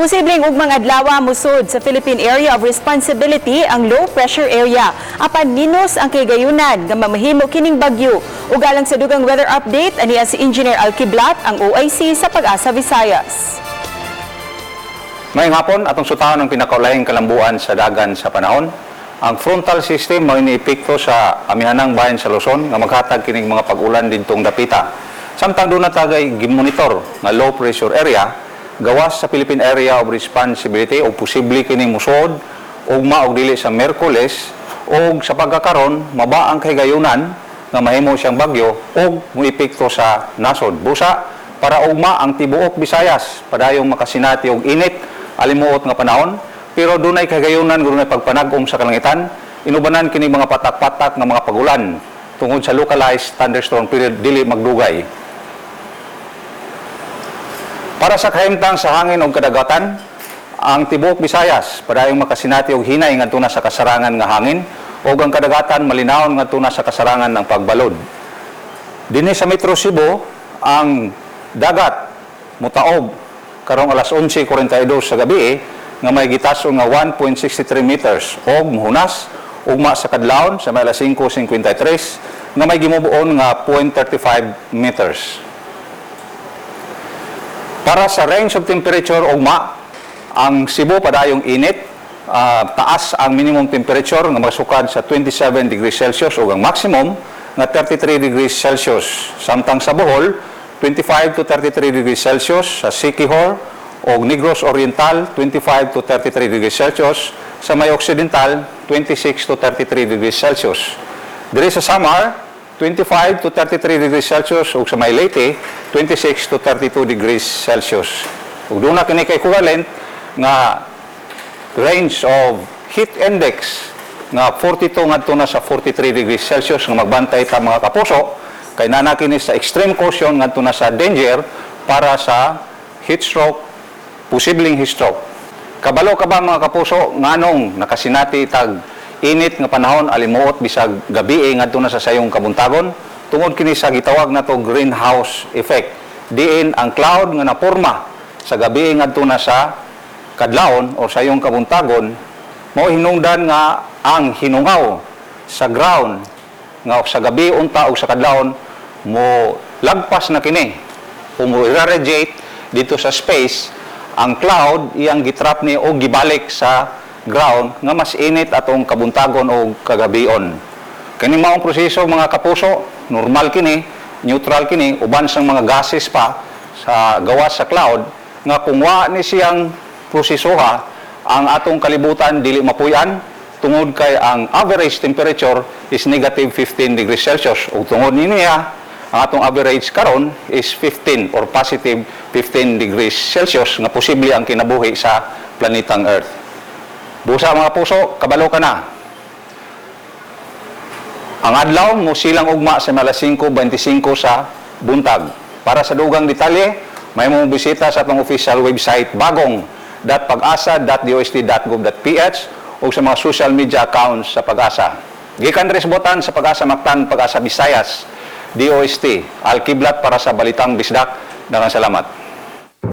Posibleng ugmang adlaw musod sa Philippine Area of Responsibility ang low pressure area. Apan minus ang kahigayunan nga mamahimo kining bagyo. Ug alang sa dugang weather update, aniya si Engineer Alkiblat, ang OIC sa Pag-asa Visayas. Ngayong hapon, atong sutahon ang pinakaulahing kalambuan sa dagan sa panahon. Ang frontal system mao ni epekto sa amihanang bahin sa Luzon nga maghatag kining mga pag-ulan didtong dapita. Samtang duna tagay gimonitor nga low pressure area gawas sa Philippine Area of Responsibility o posible kining musuod ugma og dili sa Miyerkules, og sa pagkakaron maba ang kahigayunan nga mahimo siyang bagyo og moepekto sa nasod. Busa para ugma, ang tibuok Visayas padayong makasinati og init, alimuot nga panahon, pero dunay kahigayunan nga dunay pagpanag-om sa kalangitan inubanan kini mga patak-patak nga mga pagulan tungod sa localized thunderstorm pero dili magdugay. Para sa kahimtang sa hangin ug kadagatan, ang tibuok Visayas padayong makasinati og hinay ngadto na sa kasarangan nga hangin ug ang kadagatan malinawon ngadto na sa kasarangan ng pagbalod. Dinhi sa Metro Cebu, ang dagat mutaob karong alas 11:42 sa gabi nga may gitason nga 1.63 meters og muhunas ugma sa kadlawon sa may alas 5:53 nga may gimubuon nga 0.35 meters. Para sa range of temperature ugma, ang Cebu padayong init, taas ang minimum temperature nga masukad sa 27 degrees Celsius ug ang maximum nga 33 degrees Celsius. Samtang sa Bohol, 25 to 33 degrees Celsius, sa Siquijor o Negros Oriental, 25 to 33 degrees Celsius, sa may Occidental, 26 to 33 degrees Celsius. Diri sa Samar, 25 to 33 degrees Celsius ug sa may Leyte, 26 to 32 degrees Celsius. Ug duna kini kay equivalent nga range of heat index nga 42 ngadto na sa 43 degrees Celsius nga magbantay ta, mga kapuso, kay naa na kini sa extreme caution ngadto na sa danger para sa heat stroke, posibleng heat stroke. Kabalo ka ba, mga kapuso, nganong nakasinati tag init nga panahon, alimuot bisag gabi ngadto na sa sayong kabuntagon? Tungod kini sa gitawag nato greenhouse effect, diin ang cloud nga naporma sa gabi ngadto na sa kadlawon o sayong kabuntagon mao hinungdan nga ang hinungaw sa ground nga sa gabi unta o sa kadlawon mo lagpas na kini o mo irradiate dito sa space. Ang cloud iyang gitrap ni o gibalik sa ground nga mas init atong kabuntagon o kagabion. Kini maong proseso, mga kapuso, normal kini, neutral kini, uban sang mga gases pa sa gawas sa cloud nga kung wa ni siyang prosesoha, ang atong kalibutan dili mapuy-an tungod kay ang average temperature is negative 15 degrees Celsius ug tungod ni niya ang atong average karon is 15 or positive 15 degrees Celsius nga posible ang kinabuhi sa planetang Earth. Busa, mga puso, kabalo ka na. Ang adlaw mo silang ugma sa alas 5:25 sa buntag. Para sa dugang detalye, may mo bisita sa atong official website bagong.pagasa.dost.gov.ph o sa mga social media accounts sa Pag-asa. Gikan diri sa Botan sa Pag-asa Mactan, Pag-asa Visayas, DOST, Alkiblat para sa Balitang Bisdak. Daghang salamat.